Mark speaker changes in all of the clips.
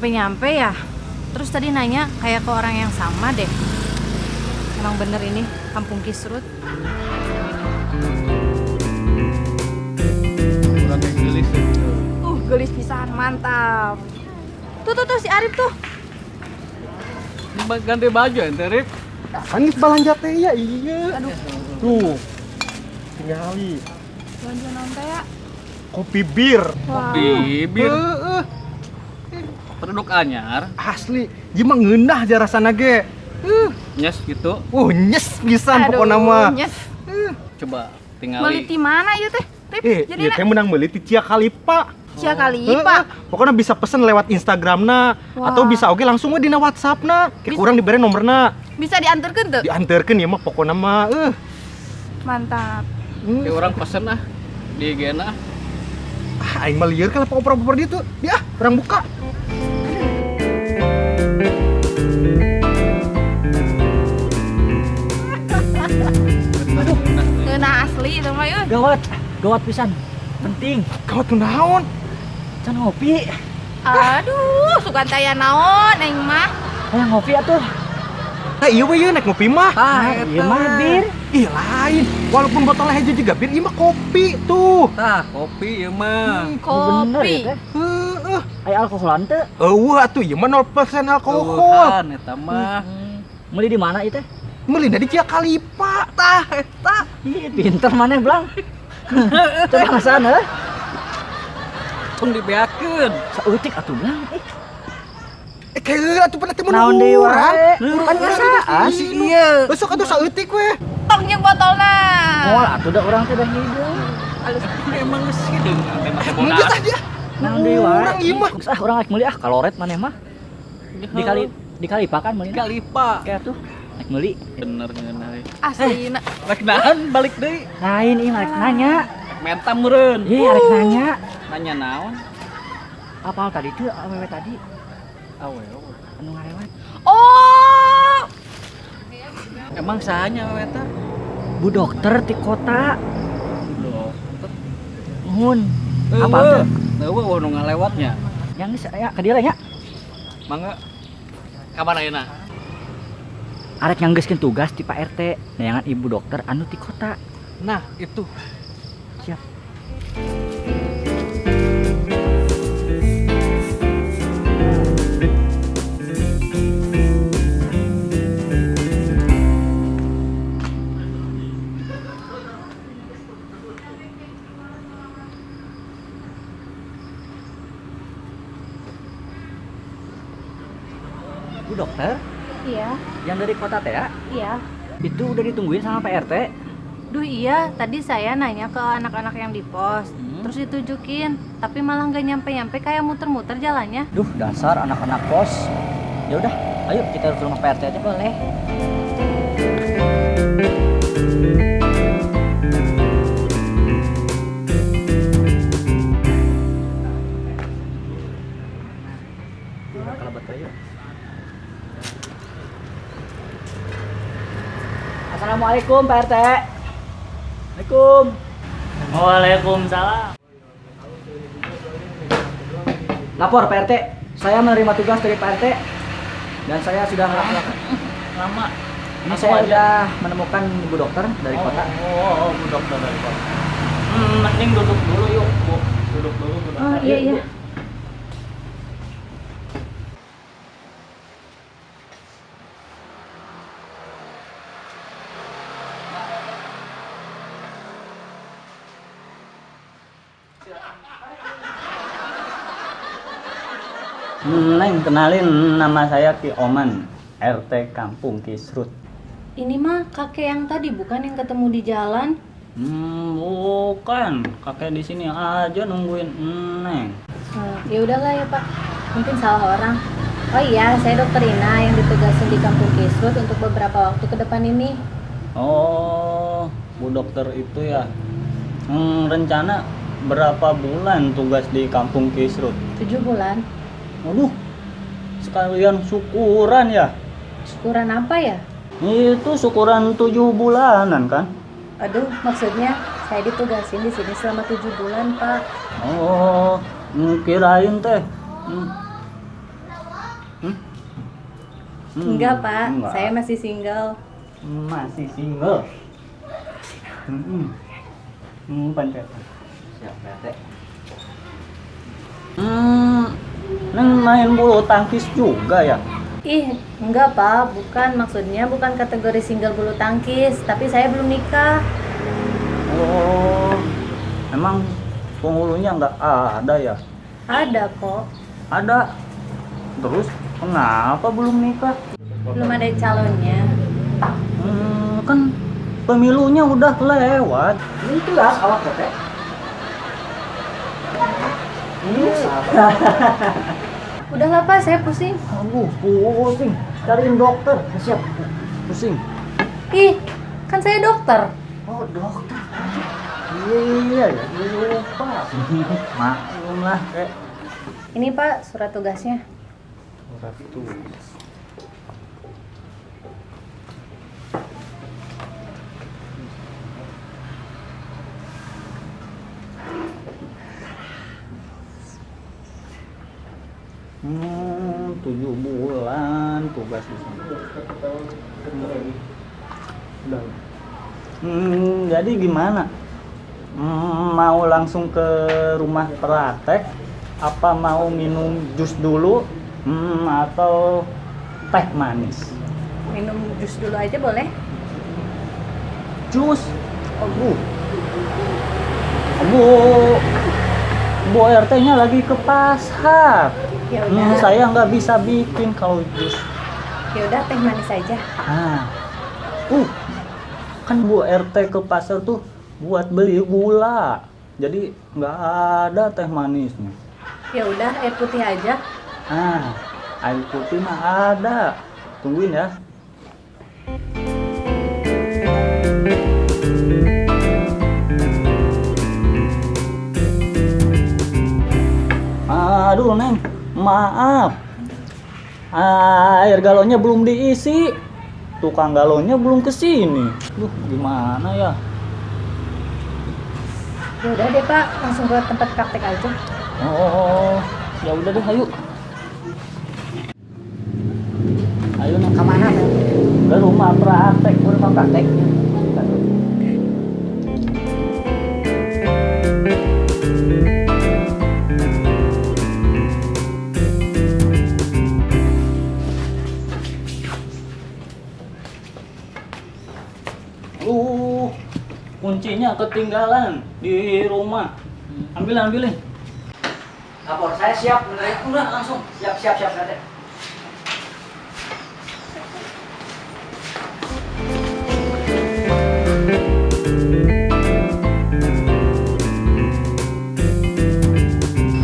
Speaker 1: nyampe-nyampe ya. Terus tadi nanya kayak ke orang yang sama deh. Emang bener ini Kampung Kisrut.
Speaker 2: Kurang yang gelis ya.
Speaker 3: Gelis pisan, mantap.
Speaker 1: Tuh tuh tuh si Arif tuh.
Speaker 2: Ganti baju ente, Rip.
Speaker 4: Kapan geus balanja teh ya? Iya, aduh. Tuh. Tingali.
Speaker 3: Belanja naon teh ya?
Speaker 4: Kopi bir.
Speaker 2: Kopi bir.
Speaker 4: Heeh,
Speaker 2: Produk anyar,
Speaker 4: asli. Ieu mah ngeunah aja rasana ge.
Speaker 2: Nyes gitu.
Speaker 4: Nyes pisan pokona mah.
Speaker 3: Nyes.
Speaker 2: Coba
Speaker 3: Meuli
Speaker 2: tingali.
Speaker 3: ti mana ieu teh? Rip,
Speaker 4: Eh,
Speaker 3: jadi
Speaker 4: ieu teh menang meuli ti Cia Khalifa.
Speaker 3: Cia Khalifa.
Speaker 4: Heeh, pokoknya bisa pesen lewat Instagramna
Speaker 3: Wah.
Speaker 4: atau bisa oge langsung we dina WhatsAppna. Kayak kurang dibere nomorna.
Speaker 3: Bisa diantarkeun teu?
Speaker 4: Diantarkeun ieu mah pokona mah.
Speaker 3: Mantap.
Speaker 2: Kayak orang pesen ah di IG na.
Speaker 4: Ah, aing mah lieur kalau oper-oper dia tuh. Dia ah, urang buka.
Speaker 3: Ngeunah asli itu mah euy.
Speaker 5: Gawat, gawat pisan. Penting.
Speaker 4: Gawat kunaon?
Speaker 5: Can ngopi.
Speaker 3: Aduh, sugan taya naon aing mah.
Speaker 5: Hayang ngopi atuh.
Speaker 4: Nah, iya we ieu naik ngopi mah.
Speaker 5: Ah, ieu mah bir.
Speaker 4: Ih, lain. Walaupun botolnya hijau juga bir, ieu mah kopi tuh.
Speaker 2: Tah, kopi ieu mah.
Speaker 5: Bener
Speaker 3: Kopi.
Speaker 5: ya teh.
Speaker 4: Heeh.
Speaker 5: Aya alkoholan teu?
Speaker 4: Eueuh atuh ieu mah 0% alkohol.
Speaker 2: Eueuhan eta mah.
Speaker 5: Meuli di mana ieu teh?
Speaker 4: Meulina di Cia Khalifa.
Speaker 2: Tah, eta.
Speaker 5: Ih, pinter maneh, Blang. Coba ngasaan heuh.
Speaker 2: Tong dibeakeun.
Speaker 5: Saeutik atuh, Blang. Ih,
Speaker 4: Eh, kayak atuh pernah temen
Speaker 5: naon deui
Speaker 4: urang.
Speaker 5: wae. Kan ngasaan.
Speaker 4: Si iya. Besok atuh saeutik we.
Speaker 3: Tong jeung botolna.
Speaker 5: Moal atuh da urang teh dah hideung.
Speaker 3: Alus.
Speaker 2: Emang geus hideung ente mah teh
Speaker 4: Mungkin
Speaker 2: bodas.
Speaker 4: aja.
Speaker 5: Naon deui wae.
Speaker 4: Urang ieu mah.
Speaker 5: Geus ah urang rek meuli ah kaloret maneh mah. Di kali kan meuli.
Speaker 2: Khalifa.
Speaker 5: Kayak tuh rek meuli.
Speaker 2: Bener ngeunah.
Speaker 3: Aslina.
Speaker 2: Rek naon balik deui?
Speaker 5: Lain ieu rek nanya.
Speaker 2: Rek menta meureun.
Speaker 5: Ih, rek nanya.
Speaker 2: Nanya naon?
Speaker 5: Apal tadi tuh awewe tadi
Speaker 2: Awewe.
Speaker 5: anu ngarewat.
Speaker 3: Oh,
Speaker 2: Emang sahanya awewe eta?
Speaker 5: Bu dokter ti kota.
Speaker 2: Dokter.
Speaker 5: Nuhun. Apal teu?
Speaker 2: Eueuh, eueuh nu ngalewatnya.
Speaker 5: Yang geus aya ka dieu lah nya.
Speaker 2: Mangga. Kapan ayeuna?
Speaker 5: Arek nganggeuskeun tugas ti Pak RT, neangan ibu dokter anu ti kota.
Speaker 2: Nah, itu.
Speaker 5: Siap. Bu dokter
Speaker 1: Iya,
Speaker 5: yang dari kota teh ya,
Speaker 1: iya.
Speaker 5: itu udah ditungguin sama Pak RT.
Speaker 1: Duh iya, tadi saya nanya ke anak-anak yang di pos, terus ditunjukin, tapi malah nggak nyampe-nyampe kayak muter-muter jalannya.
Speaker 5: Duh, dasar anak-anak pos. Ya udah, ayo kita ke rumah Pak RT aja.
Speaker 1: Boleh.
Speaker 5: Udah kalabat aja. Assalamualaikum Pak RT. Assalamualaikum.
Speaker 6: Waalaikumsalam.
Speaker 5: Lapor Pak RT, saya menerima tugas dari Pak RT dan saya sudah melakukan.
Speaker 6: Lama.
Speaker 5: Ini saya sudah menemukan ibu dokter dari kota.
Speaker 6: Oh, Bu dokter dari kota. Mending duduk dulu yuk, Bu. Duduk dulu, Bu dokter.
Speaker 1: Oh iya iya.
Speaker 6: Neng, kenalin nama saya Ki Oman, RT Kampung Kisrut.
Speaker 1: Ini mah kakek yang tadi bukan yang ketemu di jalan.
Speaker 6: Bukan, kakek di sini aja nungguin Neng.
Speaker 1: Ya udahlah ya Pak, mungkin salah orang. Oh iya, saya Dokter Ina yang ditugasin di Kampung Kisrut untuk beberapa waktu ke depan ini.
Speaker 6: Oh, Bu dokter itu ya. Rencana berapa bulan tugas di Kampung Kisrut?
Speaker 1: 7 bulan.
Speaker 6: Waduh, sekalian syukuran ya?
Speaker 1: Syukuran apa ya?
Speaker 6: Itu syukuran 7 bulanan kan?
Speaker 1: Aduh, maksudnya saya ditugasin di sini selama 7 bulan, Pak.
Speaker 6: Oh, kirain teh. Hmm?
Speaker 1: Enggak, Pak.
Speaker 6: Enggak.
Speaker 1: Saya masih single.
Speaker 6: Masih single. Hmm. Pancetan.
Speaker 5: Siap, Pak RT.
Speaker 6: Neng main bulu tangkis juga ya?
Speaker 1: Ih, enggak, Pak. Bukan, maksudnya bukan kategori single bulu tangkis, tapi saya belum nikah.
Speaker 6: Oh, emang penghulunya nggak ada ya?
Speaker 1: Ada kok.
Speaker 6: Ada. Terus kenapa belum nikah?
Speaker 1: Belum ada calonnya.
Speaker 6: Kan pemilunya udah lewat.
Speaker 5: Itu lah awak teh.
Speaker 1: Udahlah, Pak, saya pusing.
Speaker 6: Aduh, pusing. Cariin dokter.
Speaker 5: Siap.
Speaker 6: Pusing.
Speaker 1: Ih, kan saya dokter.
Speaker 5: Oh, dokter.
Speaker 6: Iya, ya lupa. Maklum lah, kayak
Speaker 1: Ini, Pak, surat tugasnya.
Speaker 6: surat tugas. 7 bulan tugas di sana. Udah. Jadi gimana? Mau langsung ke rumah praktek? Apa mau minum jus dulu? Atau teh manis?
Speaker 1: Minum jus dulu aja boleh?
Speaker 6: Jus? Aduh. Bu RT-nya lagi ke pasar.
Speaker 1: Ya udah.
Speaker 6: Saya nggak bisa bikin kalau jus.
Speaker 1: Ya udah, teh manis aja.
Speaker 6: Kan Bu RT ke pasar tuh buat beli gula. Jadi nggak ada teh manisnya.
Speaker 1: Ya udah, air putih aja.
Speaker 6: Air putih mah ada. Tungguin ya. Aduh, Neng, maaf. Air galonnya belum diisi. Tukang galonnya belum kesini. Duh, gimana ya?
Speaker 1: Ya udah deh, Pak, langsung ke tempat praktek aja.
Speaker 6: Oh, ya udah deh, ayo. Ayo, Neng.
Speaker 5: Ke mana, Pak?
Speaker 6: Ke rumah praktek.
Speaker 5: Ke rumah praktek.
Speaker 6: Kuncinya ketinggalan di rumah. Ambilin.
Speaker 5: Lapor, saya siap menerima.
Speaker 6: Udah langsung.
Speaker 5: Siap, RT.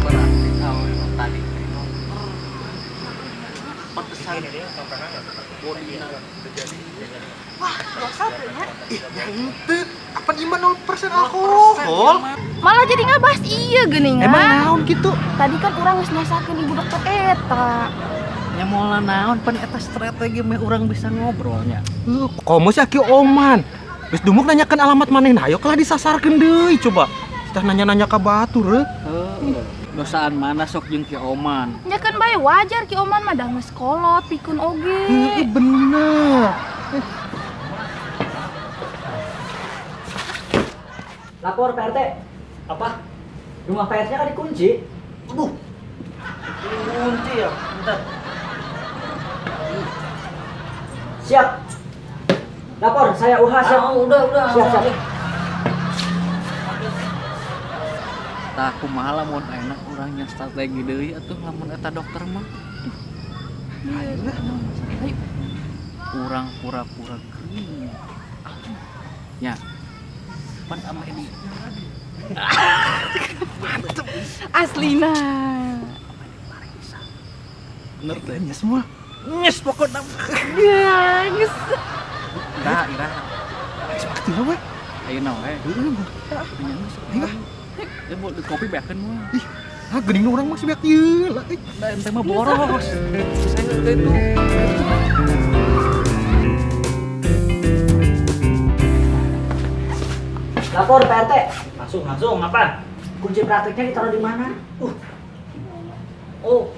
Speaker 2: Berarti kalau tadi pantesan bodina.
Speaker 3: Wah, dosa tuh ya.
Speaker 4: Ih, yang itu apa 0% alkohol?
Speaker 3: Malah jadi ngabahas iya geuningan.
Speaker 4: Emang naon gitu?
Speaker 3: Tadi kan urang geus nyasakeun ibu dokter eta.
Speaker 2: Nya moal naon pan eta strategi meh urang bisa ngobrolnya.
Speaker 4: Komo sih aki oman. Geus dumuk nanyakan alamat manehna, ayo kalah disasarkeun deui coba. Tah nanya-nanya ka batur heuh.
Speaker 2: Dosaan mana sok jeung Ki Oman.
Speaker 3: Nya kan bae wajar Ki Oman mah da geus kolot pikun oge.
Speaker 4: Heeh, bener.
Speaker 5: Lapor Pak RT.
Speaker 6: Apa?
Speaker 5: Rumah Pak RT-nya kan dikunci.
Speaker 6: Aduh. Kunci ya. Bentar.
Speaker 5: Siap. Lapor, saya UH siap.
Speaker 2: Udah.
Speaker 5: Siap.
Speaker 2: Tah kumaha lamun enak urang nya strategi deui atuh lamun eta dokter mah.
Speaker 3: Ayo.
Speaker 2: Urang pura-pura gering. Nya. Pan ame di
Speaker 3: Aslina.
Speaker 2: bener teh.
Speaker 4: Nya semua.
Speaker 2: Nyes pokokna.
Speaker 3: Ya, geus.
Speaker 2: Iraha, iraha.
Speaker 4: Seperti we.
Speaker 2: Ayeuna we.
Speaker 4: Heeh.
Speaker 2: Ayo. Ya mau di kopi beakeun mah.
Speaker 4: Ih, ah geuning urang mah si beak ieu lah.
Speaker 2: Da ente mah boros. Saya itu.
Speaker 5: Lapor Pak RT.
Speaker 6: Langsung, apa?
Speaker 5: Kunci prakteknya ditaruh di mana?
Speaker 6: Oh,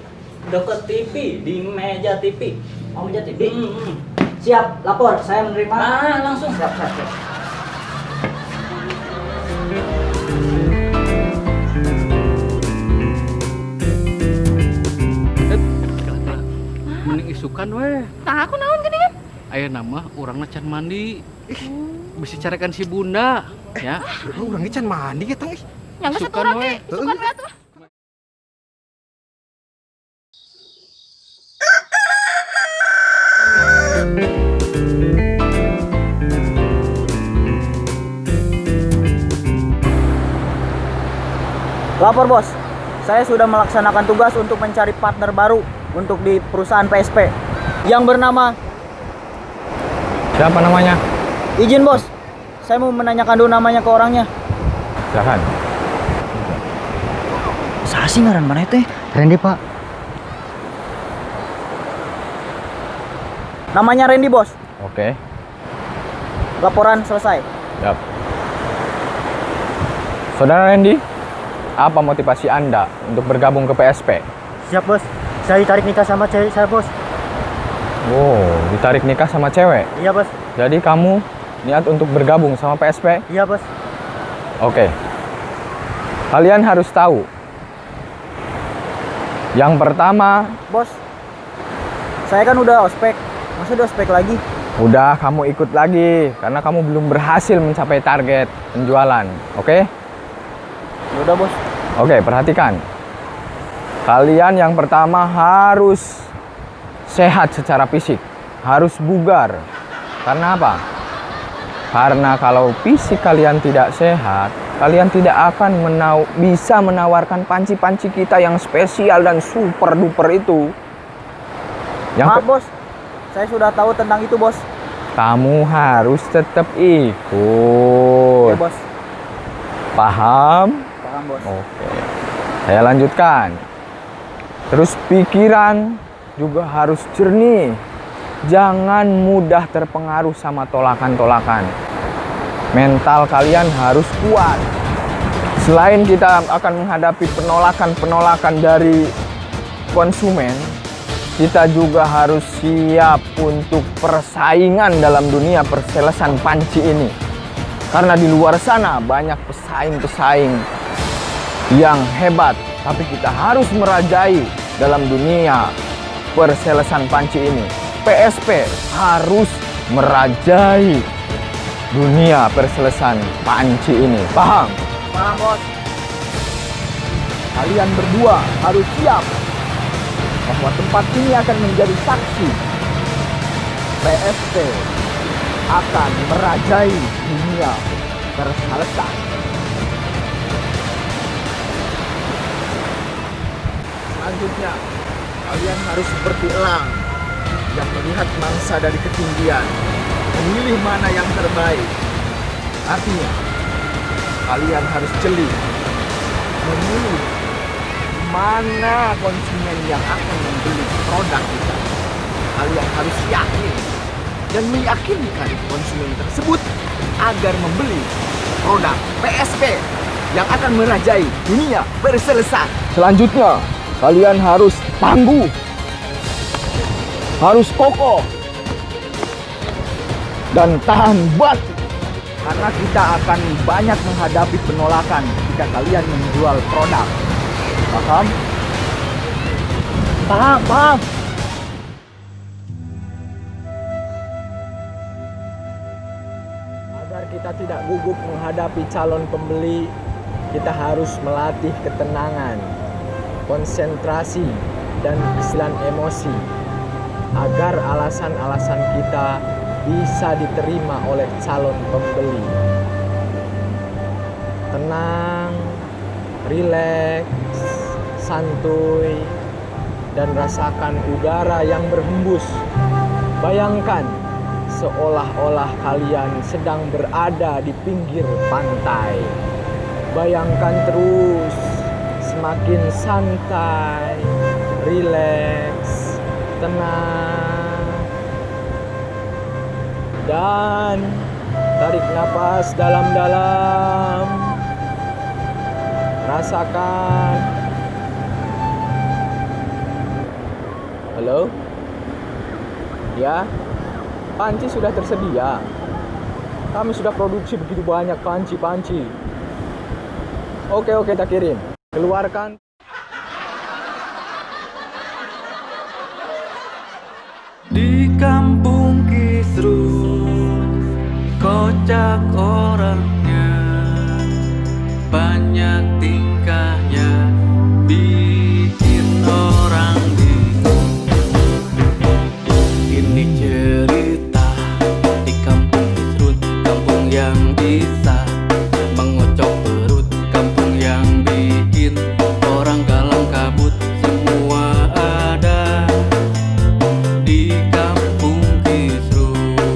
Speaker 6: Deket TV, di meja TV.
Speaker 5: Oh, meja TV. Siap, lapor. Saya menerima.
Speaker 6: Ah, langsung.
Speaker 5: Siap, siap, siap.
Speaker 2: Eh, kalah, kalah. Mending isukan weh.
Speaker 3: Nah, aku naon geuningan?
Speaker 2: Ayeuna mah urangna can mandi. Bisi carekan si bunda, ya.
Speaker 4: Urang ge can mandi ge tang ih.
Speaker 3: Nya geus
Speaker 2: Isukan
Speaker 3: atuh urang
Speaker 2: we.
Speaker 3: ge. Isukan we atuh.
Speaker 6: Lapor bos, saya sudah melaksanakan tugas untuk mencari partner baru untuk di perusahaan PSP yang bernama.
Speaker 7: Siapa namanya?
Speaker 6: Izin bos, saya mau menanyakan dulu namanya ke orangnya.
Speaker 7: Silakan.
Speaker 5: Saha sih ngaran mana teh? Randy, Pak.
Speaker 6: Namanya Randy bos.
Speaker 7: Oke.
Speaker 6: Laporan selesai.
Speaker 7: Siap. Saudara Randy, apa motivasi Anda untuk bergabung ke PSP?
Speaker 8: Siap bos, saya ditarik nikah sama cewek saya bos.
Speaker 7: Wow, ditarik nikah sama cewek.
Speaker 8: Iya bos,
Speaker 7: Jadi kamu niat untuk bergabung sama PSP?
Speaker 8: Iya bos.
Speaker 7: Oke. Kalian harus tahu. Yang pertama,
Speaker 6: Bos, saya kan udah ospek, masa udah ospek lagi?
Speaker 7: Udah kamu ikut lagi karena kamu belum berhasil mencapai target penjualan. Oke?
Speaker 6: Ya udah bos.
Speaker 7: Oke, perhatikan. Kalian yang pertama harus sehat secara fisik, harus bugar. Karena apa? Karena kalau fisik kalian tidak sehat, kalian tidak akan bisa menawarkan panci-panci kita yang spesial dan super duper itu. Yang
Speaker 6: Maaf bos, saya sudah tahu tentang itu bos.
Speaker 7: Kamu harus tetap ikut.
Speaker 6: Oke bos,
Speaker 7: Paham?
Speaker 6: Paham bos.
Speaker 7: Oke. Saya lanjutkan. Terus pikiran juga harus jernih. Jangan mudah terpengaruh sama tolakan-tolakan. Mental kalian harus kuat. Selain kita akan menghadapi penolakan-penolakan dari konsumen, kita juga harus siap untuk persaingan dalam dunia perselesan panci ini. Karena di luar sana banyak pesaing-pesaing yang hebat, tapi kita harus merajai dalam dunia perselesan panci ini. PSP harus merajai dunia perselesan panci ini. Paham?
Speaker 6: Paham bos.
Speaker 7: Kalian berdua harus siap bahwa tempat ini akan menjadi saksi. PSP akan merajai dunia perselesan. Selanjutnya, kalian harus seperti elang yang melihat mangsa dari ketinggian, memilih mana yang terbaik. Artinya, kalian harus jeli memilih mana konsumen yang akan membeli produk kita. Kalian harus yakin dan meyakinkan konsumen tersebut agar membeli produk PSP yang akan merajai dunia perselesan. Selanjutnya, kalian harus tangguh, harus kokoh, dan tahan batu. Karena kita akan banyak menghadapi penolakan jika kalian menjual produk. Paham?
Speaker 6: Paham, paham.
Speaker 7: Agar kita tidak gugup menghadapi calon pembeli, kita harus melatih ketenangan, konsentrasi, dan kestabilan emosi agar alasan-alasan kita bisa diterima oleh calon pembeli. Tenang, rileks, santuy, dan rasakan udara yang berhembus. Bayangkan seolah-olah kalian sedang berada di pinggir pantai. Bayangkan terus semakin santai, rileks, tenang, dan tarik napas dalam-dalam. Rasakan. Halo? Ya, panci sudah tersedia. Kami sudah produksi begitu banyak panci-panci. Oke, oke, tak kirim. Keluarkan.
Speaker 2: Di kampung Kisrut, kocak orangnya, banyak tingkahnya, bikin orang bingung. Ini cerita di kampung Kisrut, kampung yang bisa mengocok perut, kampung yang bikin orang galang kabut, semua ada di kampung Kisrut.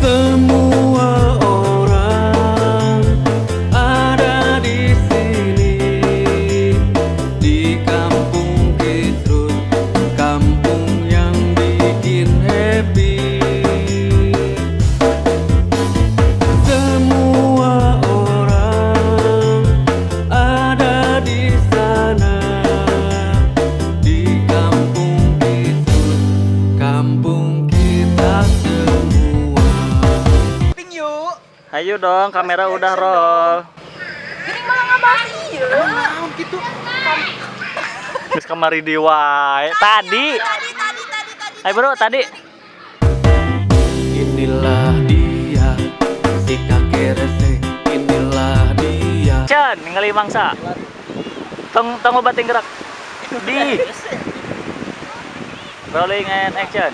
Speaker 2: Semua orang ada di sini, di kampung Kisrut, kampung yang bikin happy. Semua orang ada di sana, di kampung Kisrut, kampung kita semua.
Speaker 6: Ayo dong, kamera udah roll.
Speaker 3: Gini malah ngabahas ieu.
Speaker 6: Geus kamari di wae. Tadi.
Speaker 3: Tadi tadi tadi tadi.
Speaker 6: Ayo bro, tadi.
Speaker 2: Inilah dia si kakek rese, inilah dia.
Speaker 6: Chan, ningali mangsa. Tong tong obat gerak. Di. Rolling and action.